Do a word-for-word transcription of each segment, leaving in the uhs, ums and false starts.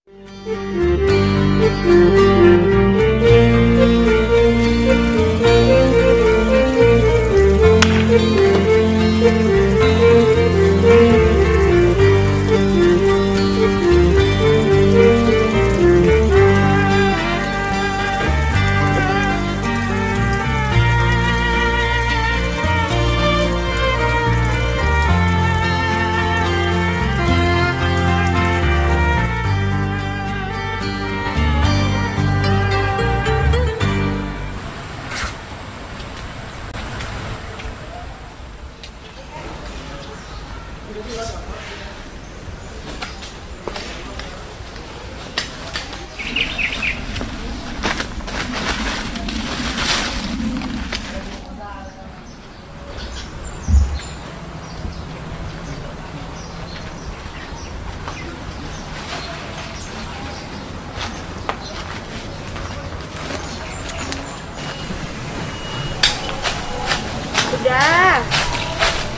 Udah.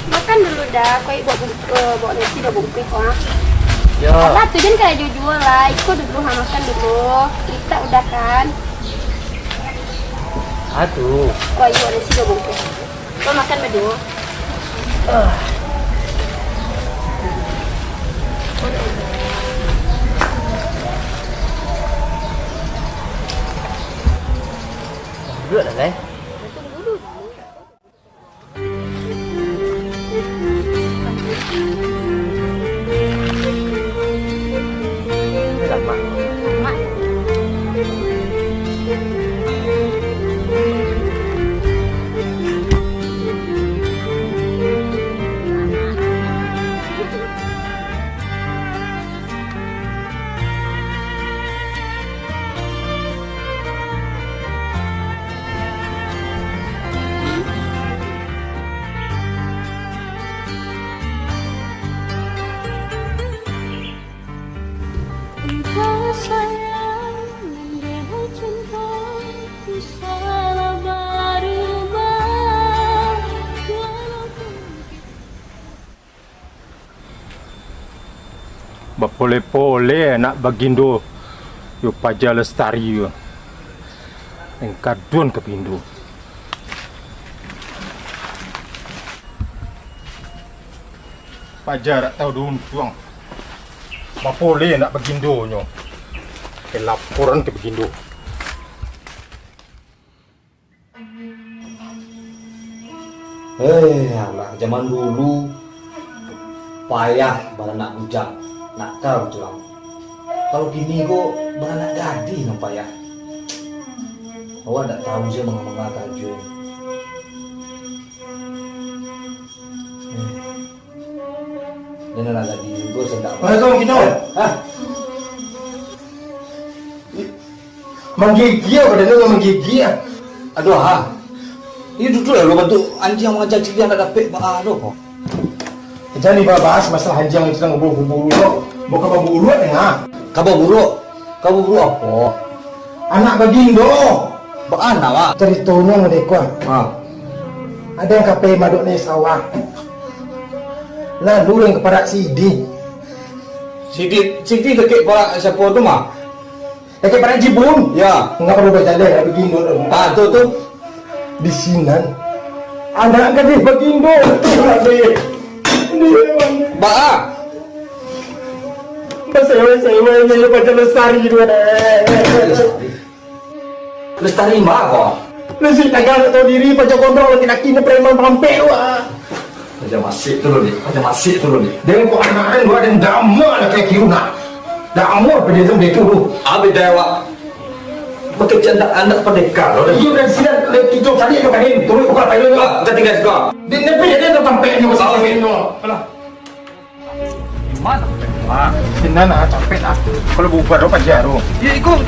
Makan dulu dah. Kau bawa bung-, eh, bawa nasi dah bungkuih, ah. Ya. Alah, tu jan karajo juo lah. Iko dulu, ha, makan dulu. Kita udah kan? Aduh. Kau bawa nasi dah bungkuih. Kau makan berdua. Duduk lah, Lai. Alamak. Engkau sayang, dan dia cinta, ku salah berubah, walaupun Bapoleh-poleh anak Bagindo jo Paja Lestari ko. Engkaduan ka Bagindo. Paja dak tau diuntuang. Bapoleh anak Bagindo nyo. Ka laporan ka Bagindo. Eh, alah, zaman dulu payah baranak bujang, nakal batua. Kalau kini ko baranak gadih nan payah. Awak ndak tahu se manga-manga karajo. Eh. Jan lah jadi jugo, sandak. Waalaikumsalam, Kino. Hah? Manggigia, badan tu manggigia. Aduh, ha. Iyo duduak lah, lu bantuak anjiang mangaja ciliak ndak dapek, ba-, aduh. Jan ni bahas masalah anjiang itu nan baburu-buru tu. Bukan baburu, dengar. Kaba buruak? Kaba buruak apo? Anak Bagindo. Baa nak, Wak? Caritonyo model ko, ah. Ha. Ado nan ka pai madok di sawah. Lalu nan ka parak Sidi. Sidi, Sidi dakek parak siapo tu, mah? Dakek parak Jibun. Ya. Ndak paralu bajaleh, Bagindo tu. Ah, tu, tu. Di sinan. Anak gadih Bagindo. Baa? Basewa-sewa inyo Paja Lestari tu, eh. Lestari? Lestari ma ko? Lestari tagak dak tahu diri, Paja Gondrong laki-laki ni preman pampek tu, ah. Paja Masik tu lo, Dik. Paja Masik tu lo, Dik. Dengan ko anak kan, gua ada dama lah kayak kiu nak. Dama apa dia tu, dia tu, lu. Abis dah, Wak. Pakai candak anak pendekar, lo, Dik. Iyo, dari sini, dari kita cari tu kan, turun buka payung, Wak. Kita tinggal suka. Dia nepi, dia tu pampek ni, Wak. Alah. Di ma capek? Ah, sinan ah, capek ah. Kalau bubar tu paja tu. Ya, iko.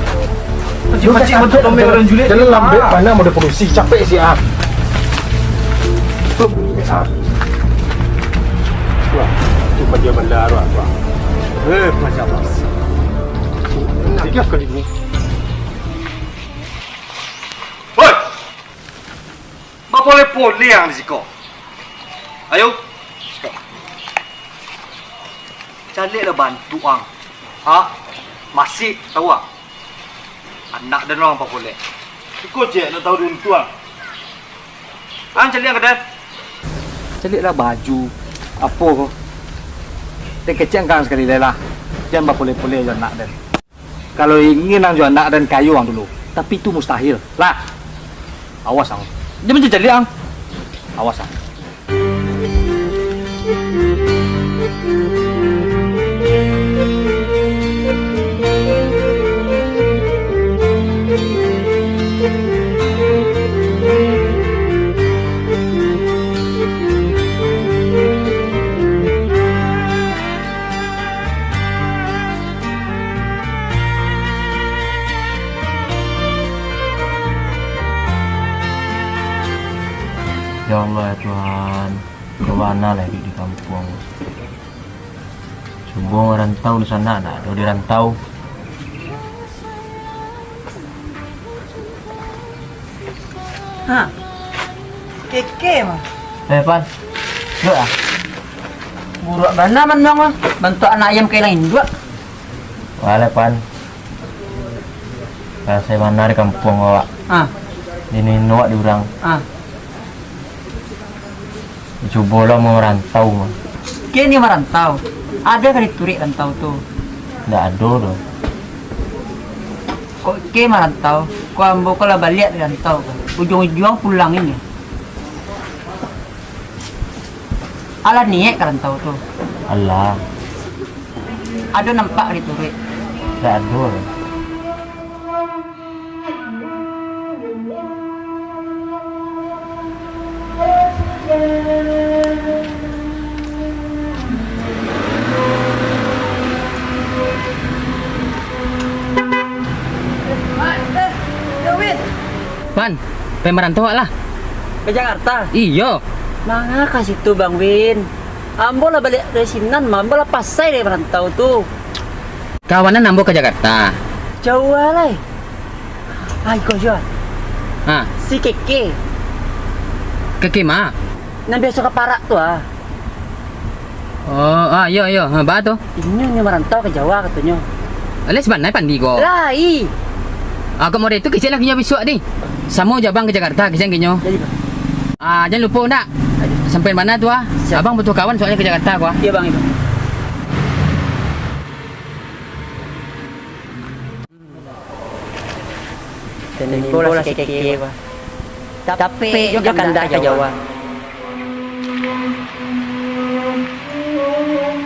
Pacik-pacik bantuak dompet urang Juliet. Jalan lambek, ah. Mana model polisi, capek sih ah. Tu, ah. Wah, tu paja bandar, wah, wah. Eh, paja bandar. Nak dia kali ni. Hoi! Bapoleh-poleh ang di siko. Ayo. Caliaklah bantuak ang. Ha? Masih tahu ah. Anak den urang bapolitik. Iko ciek nak tahu di untuang. Ang caliak ka den. Caliaklah baju, apo ko. Den kecek ang sakali lai lah. Jan bapolitik-politik jo anak den. Kalau ingin ang jo anak den kayo ang dulu. Tapi itu mustahil. Lah. Awas ang. Jan mancaliak ang. Awas ang. Ya Allah, ya Tuhan, baa bana lah iduik di kampuang. Cubo marantau di sanak, ndak ado di rantau. Ha. Keke mah. Eh, Pan. Duduak ah. Buruak bana manuang mah. Bantuak anak ayam ka ilang induak. Walah, Pan. Rasai bana di kampuang awak. Ah. Di nino awak di urang. Ah. Cubolah marantau mah. Kini marantau. Ado ka dituruik rantau tu? Ndak ado doh. Kok ke marantau, ko ambo ko lah baliak dari rantau ko. Ujuang-ujuang pulang ini. Alah niaik ka rantau tu? Alah. Ado nampak dituruik? Ndak ado. Pan, pai marantau awak lah? Ka Jakarta? Iyo. Manga ka situ, Bang Win? Ambo lah baliak dari sinan, ambo lah pasai dari marantau tu. Kawanan ambo ka Jakarta. Jauah lai. Ah, iko juo. Ha. Si Keke. Keke ma? Nan biaso ka parak tu ah. Oh, ah, iyo, iyo. Ha, baa tu? Inyo, inyo marantau ka Jawa katonyo. Alah, sabananyo pandi ko. Lai. Ah, kok model tu, kecek lah ka inyo bisuak dih. Samo jo abang ka Jakarta, kecek ka inyo. Jadi, Bang. Ah, jan lupo ndak? Aduh. Sampaian bana tu ah. Siap. Abang butuh kawan soalnyo ka Jakarta ko ah. Iyo, Bang, iyo. Tempo lah si Keke, Bang. Capek jo kandak ka Jawa.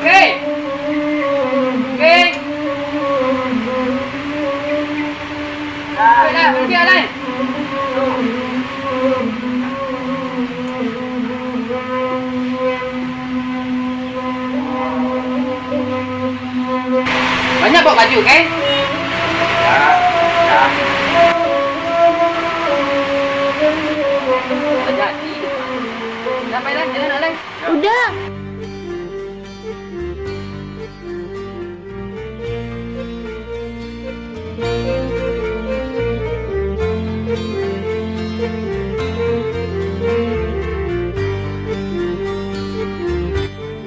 Hei! Hei! Hei, lah, berhenti, lah, lah. Banyak bawa baju, kan? Ya, ya. Dah jadi. Dah, pai lah, jalan nak lai. Udah.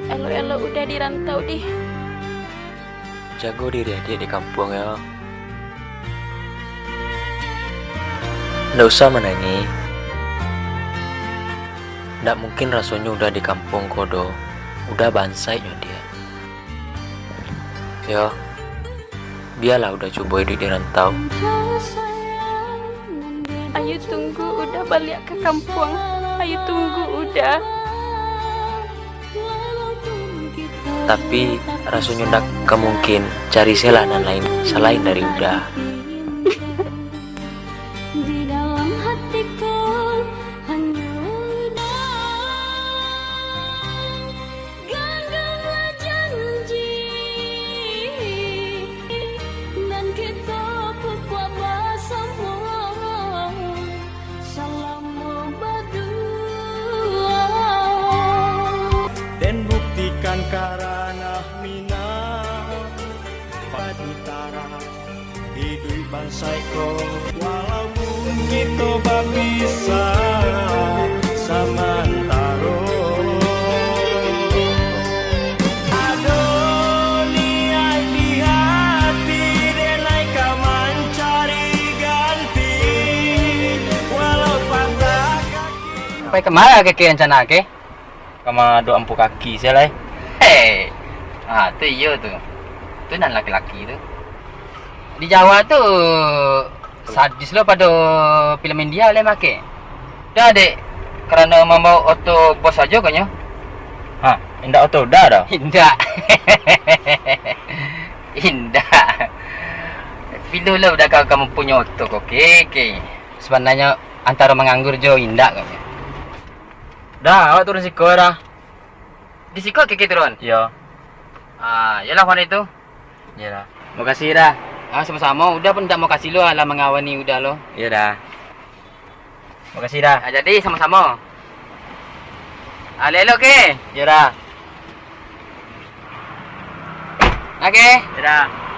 Elok-elok Uda di rantau dih. Jago diri adiak di kampuang yo. Ndak usah manangih. Ndak mungkin rasonyo Uda di kampuang ko doh. Uda bansaik nyo diak. Yo, bialah Uda cubo iduik di rantau. Ayu tunggu Uda baliak ka kampuang. Ayu tunggu Uda. Tapi, rasonyo ndak ka mungkin cari selah nan lain salain dari Uda. Di dalam hatiku hanya Uda. Ganggamlah janji nan kito pabuek basamo salamo badua. Den buktikan karano minang padi tarang. Iduik bansaik ko, walaupun kito bapisah samantaro. Ado niaik di hati Eh, kama keke rencana ke? Kama dok ampu kaki sia lai. Hei. Ah, tu iyo tu. Tu nan laki-laki tu. Di Jawa tu sadis lo pado film India lai make. Dah, Dek. Karano mambawa oto bos sajo konyo. Ha, indak oto Uda doh? Indak. Indak. Pilo lah Uda ka-, kamu punyo oto ko, keke. Sabananyo antaro manganggur jo indak konyo. Dah, awak turun siko dah. Di siko keke turun? Iyo. Ah, iyolah, pandai tu. Iyolah. Makasih dah. Ah, samo-samo. Uda pun indak makasih lo, alah mangawani Uda lo. Iyo dah. Makasih dah. Ah, jadi samo-samo. Ah, elok-elok ke? Iyo dah. Oke. Iyo dah.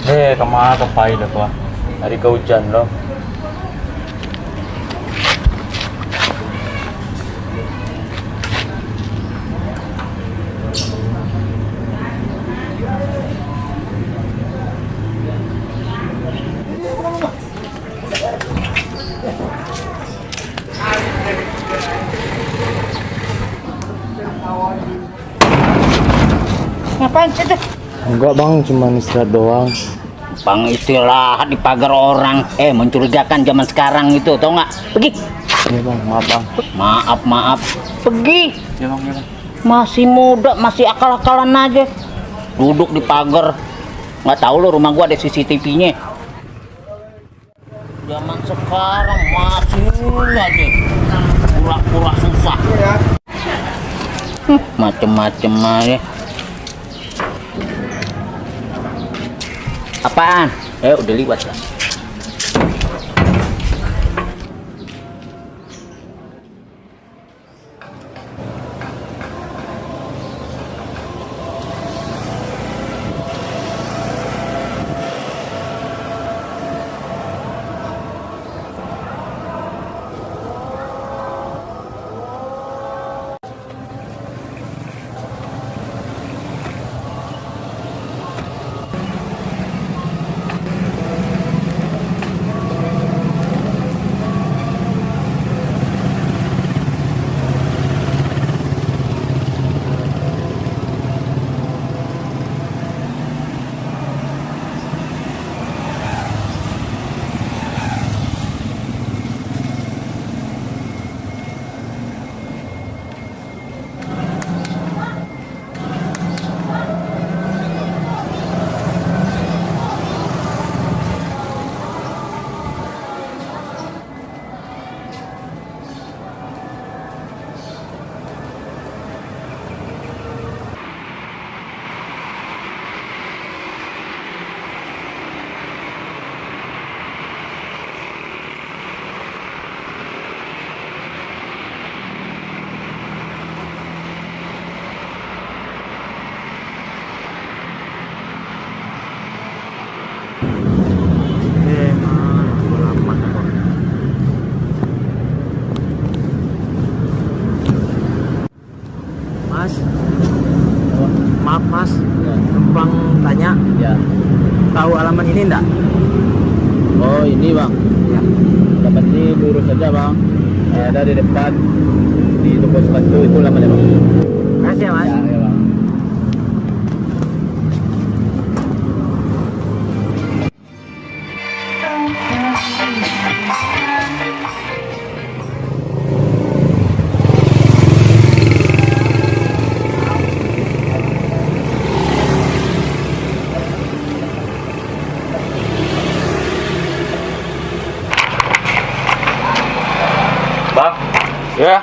Eh, kama ka pai dah ko? Ari ka ujan lo. Ngapain situ? Enggak, Bang, cuma istirahat doang. Bang, istirahat di pagar orang. Eh, mencurigakan zaman sekarang itu, tau nggak? Pergi. Iya, Bang, maaf, Bang. Maaf, maaf. Pergi. Iya, Bang, iya, Bang. Masih muda, masih akal-akalan aja. Duduk di pagar. Nggak tahu lo, rumah gua ada C C T V-nya. Zaman sekarang masih aja pura-pura susah. Hmm, macem-macem aja. Apaan? Eh, udah liwat lah. Mas, maaf Mas, numpang tanya, tahu alamat ini ndak? Oh, ini, Bang. Ya. Alamat ini lurus saja, Bang. Ada di depan, di toko sepatu, itu alamatnya, Bang. Makasih ya, Mas. Ya, ya, Bang. Bang. Ya.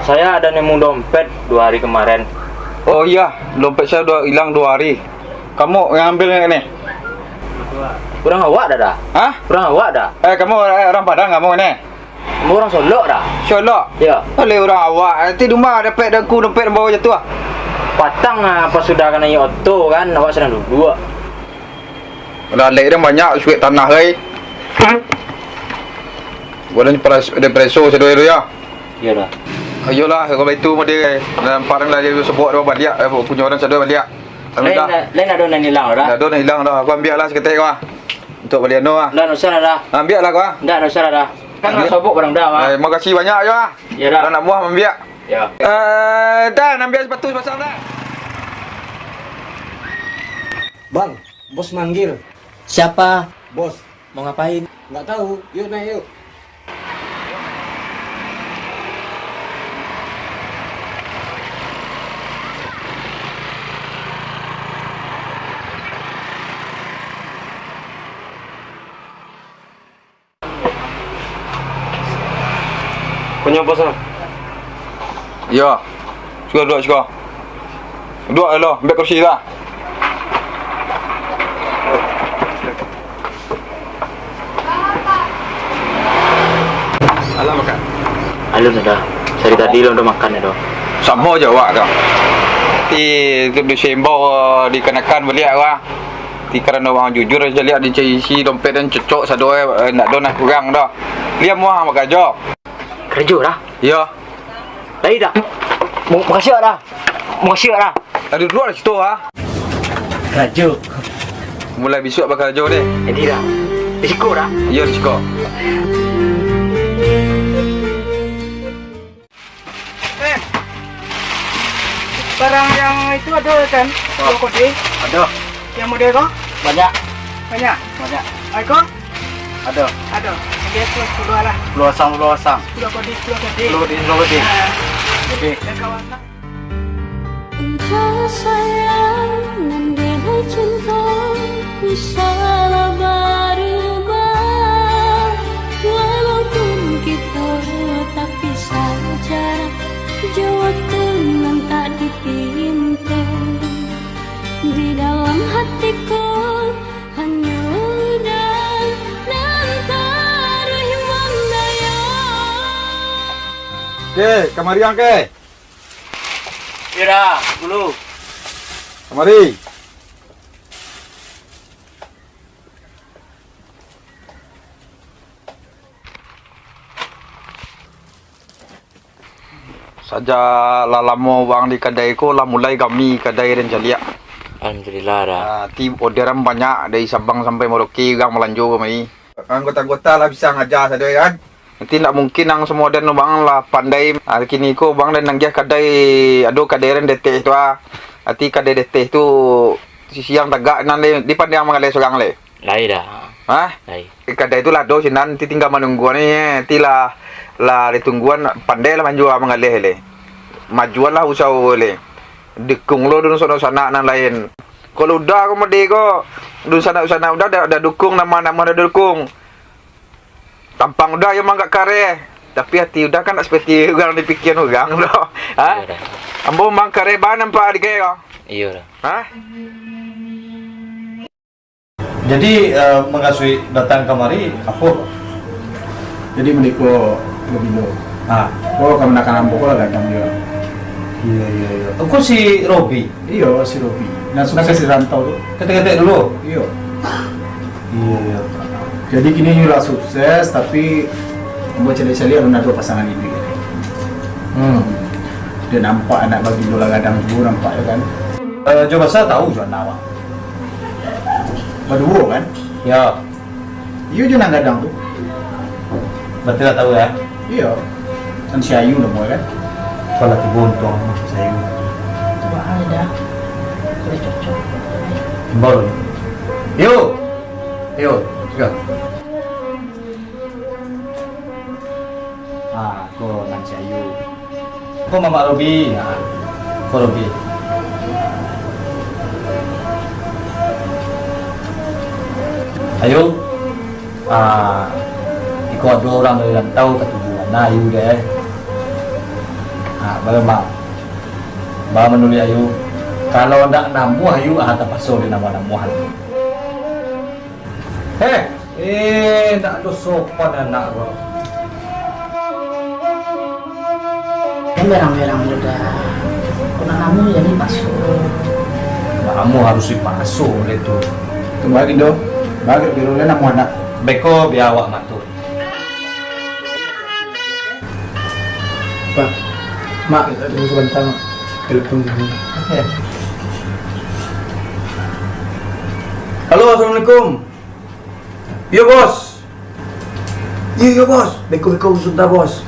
Saya ada nemu dompet dua hari kemarin. Oh iyo, dompet sayo duo, ilang duo hari. Kamu nan ambil ni? Urang awak dah, dah. Hah? Urang awak dah. Eh, kamu urang Padang kamu ni? Kamu urang Solok dah. Solok? Yo. Oleh urang awak, nanti di rumah dapek dangku dompet bawa jatuah. Patang, ah, pas sudah kanai oto kan, awak sadang duduak. Lah, alek dah banyak, suek tanah ai. Bulan depreso sado tu yo. Iyo dah. Ayolah, kalau itu mah dia, nampak lah dia sobok dah baliak, eh, punyo urang sado baliak. Lain, lain ado nan ilang dah. Dah ado nan ilang dah. Aku ambiak lah saketek kau ah. Untuk bali anu ah. Ndak usah lah dah. Ambiak lah kau ah. Ndak usah lah dah. Kan lah sobok barang dah, Bang. Eh, makasih banyak yo ah. Yo dah. Dah nak muah ambiak. Yo. Eh, dah ambiak sepatu sepasang dah. Bang, bos manggil. Siapa? Bos. Mau ngapain? Nggak tahu. Yuk naik yuk. Punyo bos ah. Iyo. Siko duduak siko. Duduak lo, ambiak kursi lah. Alah makan. Alun dah. Dari tadi lo udah makan dah. Samo jo awak tu. Ti tu disembau dikanakan baliak lah. Ti karano urang jujur sajo liak dicari isi dompet dan cocok sado eh, ndak ado nan kurang doh. Liak muah bakarajo. Karajo dah? Iyo. Lai dah. Makasih dah. Makasih dah. Ado duo lah situ ah. Karajo. Mulai bisuak bakarajo deh. Jadi dah. Risiko dah. Iyo risiko. Eh, barang yang itu ado kan? Apa? Dua kode. Ado. Yang model ko? Banyak. Banyak? Banyak. Iko? Ado. Ado. Jadi itu sepuluh lah. Sepuluh pasang, sepuluh pasang. Sepuluh kode, sepuluh kode. Sepuluh kode, sepuluh kode. Ah. Jadi. Yang kawan lah. Engkau sayang nan denai cinta, bisalah barubah. Walaupun kita tak pisah jarak, jo waktu nan tak dipinta. Di dalam hatiku, hanyo udah nan taruih mandayang. Oke, kamari ang ke. Ira, dulu. Kamari. Sajak lah lamo bang di kadai ko, lah mulai rami kadai den caliak. Alhamdulillah dah. Ah, ti orderan banyak dari Sabang sampai Merauke, urang balanjo kamari. Anggota-anggota lah bisa ngaja sado kan. Nanti ndak mungkin nang samo den bang lah pandai. Ah, kini ko bang den nanggiah kadai, ado kadai den deteh tu ah. Ati kadai deteh tu sisiang tagak nan di, di pandai mangaleh surang leh. Lai dah. Hah? Lai. Di kadai tu lah ado sinan, ti tingga manungguan ni, ti lah, lah ditungguan pandai lah manjua mangaleh leh. Majuan lah usaho leh. Dukung lo dunsanak-sanak nan lain. Kalau udah ko mode ko, dunsanak-sanak udah dah, dah dukung, nama-nama dah dukung. Tampang udah yo manggak kareh, tapi ati udah kan ndak seperti urang dipikian urang doh. Ha? Iyo dah. Ambo mang kareh bana nampak di kaya ko. Iyo dah. Ha? Jadi, eh, mukasuik datang kamari, apo? Jadi, mode ko babino. Ah. Ko kamanakan ambo ko lah gadang juo. Iyo, iyo, iyo. Ko si Robi? Iyo, si Robi. Nan sukses di rantau tu. Ketek-ketek dulu? Iyo. Iyo, iyo. Jadi, kini inyo lah sukses, tapi ambo caliak-caliak alun ado pasangan iduik. Hmm. Dah nampak anak babino lah gadang tu, nampak yo kan. Eh, jo basa tahu jo anak awak. Baduo kan? Yo. Iyo jo nan gadang tu. Berarti lah tahu yo? Iyo. Kan si Ayu namo kan? Kalau tibo untuang si Ayu. Tu bahaya dah. Sudah cocok. Imbau dulu. Yo. Yo, sudah. Ah, ko nan si Ayu. Ko Mamak Robi. Ah, ko Robi. Ayu. Ah, iko ado urang dari rantau katuju bana Ayu deh. Ah, balemak. Ba manuruik Ayu, kalau ndak namuah Ayu, ah, tapaso dinamuah-namuah. Heh, eh, ndak ado sopan anak ko. Kan berang-berang tu dah. Kok nak namuah jadi paso. Namuah harus dipaso dek tu. Tunggu lagi, Do. Bagi dulu lah namuah anak. Beko bia awak mato. Pak, Mak, tunggu sabanta, Mak. Telepon dulu. Halo, assalamualaikum. Iyo, Bos. Iyo, iyo, Bos. Beko, beko, sabanta, Bos.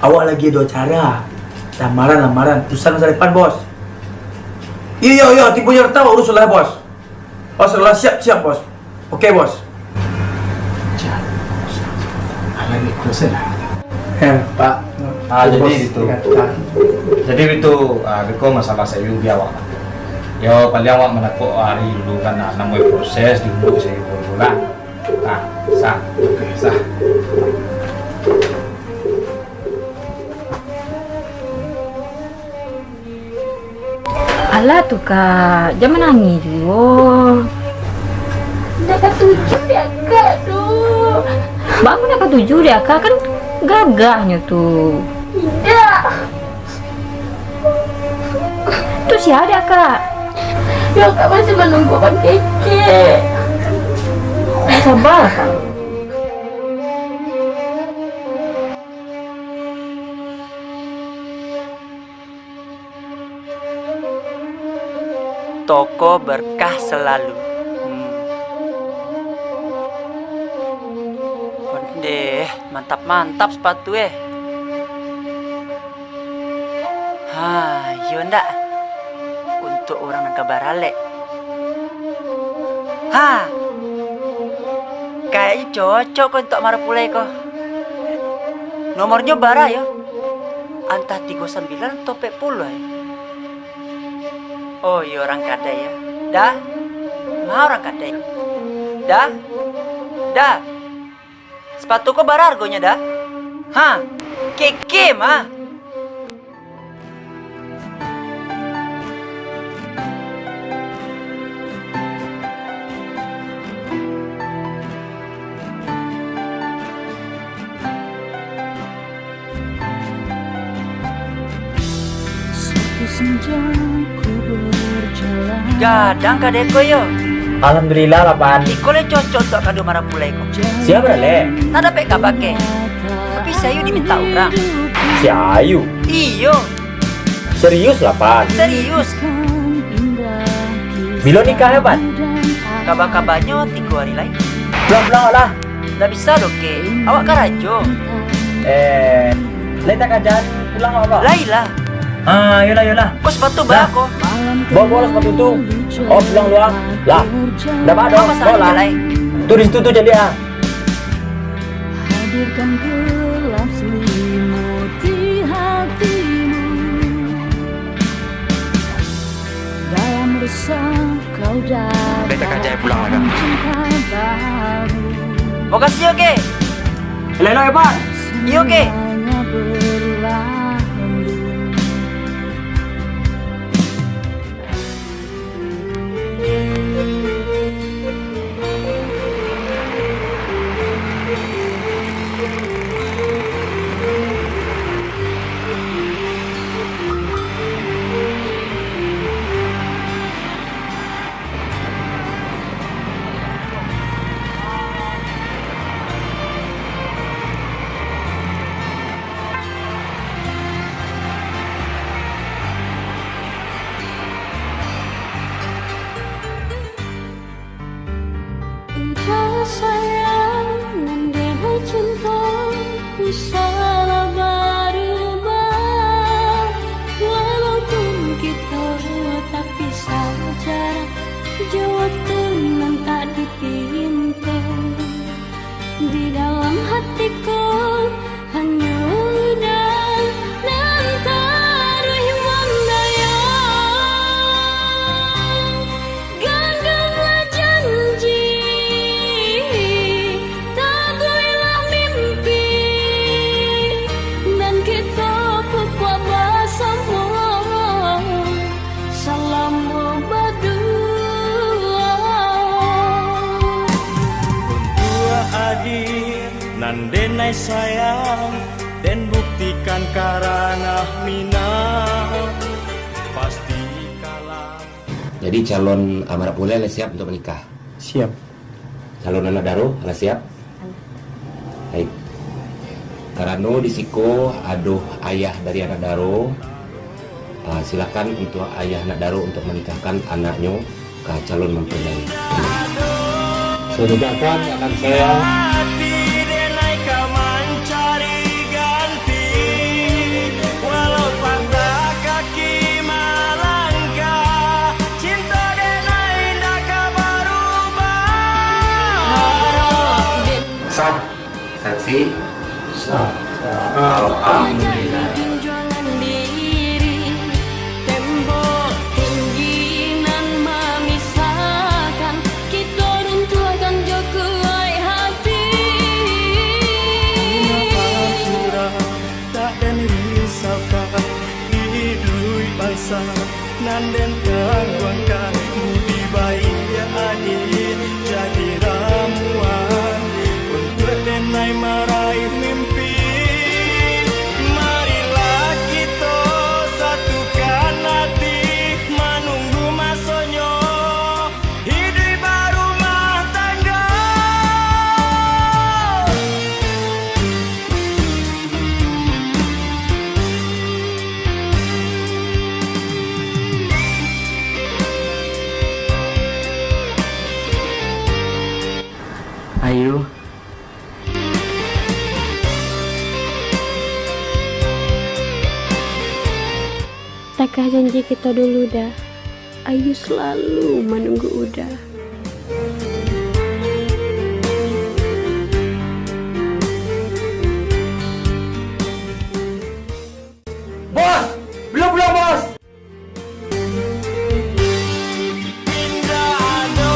Awak lagi ado acara. Lamaran, lamaran. Lusa, lusa depan, Bos. Iyo, iyo, iyo. Tibo jo urang tu, urus lah, Bos. Bos, lah, siap, siap, Bos. Oke, Bos. Alah, ikhlas lah. Eh, Pak. Ah, jadi Bos, gitu. Ingat, Pak. Jadi gitu, ah, beko masalah sayu bia awak. Yo, paling awak manakok ari dulu kan, nah, namuah proses di umur sayu dulu lah. Nah, sah. Oke, sah. Alah tu, Kak, jan manangih juo. Ndak katuju dek Akak tu. Baa ndak katuju dek Akak, kan gagahnyo tu. Indak. Tu sia dek Akak? Yo, Akak masih manunggu Bang Keke. Sabar, Kak. Toko berkah selalu. Hmm. Ondeh, mantap-mantap sepatu, eh. Ha, iyo ndak? Untuak urang nan ka baralek. Ha! Kayaknyo cocok ko untuak marapulai ko. Nomornyo bara yo? Antah tigo sambilan atau ampek puluah yo? Oh, iyo urang kadai yo. Dah? Ma urang kadai? Dah? Dah? Sepatu ko bara hargonyo, Da? Ha, keke mah. Gadang kadai ko yo. Alhamdulillah lah, Pan. Iko lai cocok untuak kado marapulai ko. Sia baralek? Ndak dapek kaba kek. Tapi si Ayu dimintak urang. Si Ayu? Iyo. Serius lah, Pan? Serius. Bilo nikah yo, Pan? Kaba-kabanyo tigo ari lai. Pulang-pulang lah. Ndak bisa doh, Kek. Awak karajo. Eh, lai takajaan pulang awak? Lai lah. Ah, yolah, yolah. Ko sepatu bara ko? Bawa, bawa lah sepatu tu. Oh, pulang dulu ah. Lah. Ndak apa doh. Bawa lah. Tu di situ tu caliak ah. Hadirkan gelap selimut di hatimu. Dalam resah kau datang. Beta kajai pulang lah, Kak. Cinta baru. Makasih, oke. Elok-elok, Evan. Iyo, oke. Semuanya berlalu. Entah sayang nan dek cinta, usahlah barubah. Walaupun kita tak pisah jarak, jo waktu nan tak dipinta. Di dalam hatiku, hanyo udah nan taruih mandayang. Ganggamlah janji, taguihlah mimpi, nan kito pupuak basamo. Nan denai sayang, den buktikan karana minang, pasti kalah. Jadi calon anak pulai lah siap untuk menikah? Siap. Calon anak daro lah siap? Baik. Karano di siko ado ayah dari anak daro, ah, silakan untuk ayah anak daro untuk menikahkan anaknyo ka calon mempelai. Saya nikahkan anak saya. Sah. Saksi. Sah. Alhamdulillah. Junjuangan diri, tembok tinggi nan mamisahkan, kito runtuahkan jo kuaik hati. Mengapa surang tak den risaukan, iduik bansa nan den tangguangkan, budi baiak adil jadi ramuan, untuak denai maraih mimpi. Marilah kito satukan ati, manunggu masonyo iduik barumah tangga. Ayu. Takah janji kito dulu, Da. Ayu salalu manunggu Uda. Bos! Belum pulang, Bos! Indak ado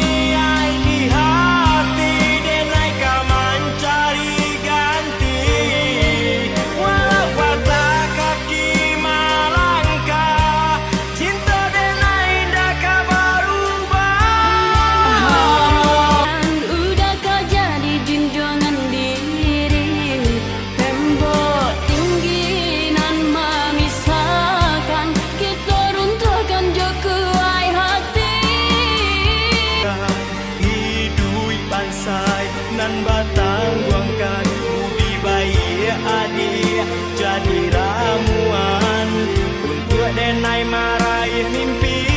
niaik di hati, denai ka mancari ganti. Walau patah kaki malangkah, cinto denai indak ka barubah. Uda ka jadi junjuangan diri. Tembok tinggi nan mamisahkan, kito runtuahkan jo kuaik hati. Iduik bansaik nan batangguangkan, budi baiak adil jadi ramuan, untuak denai maraih mimpi.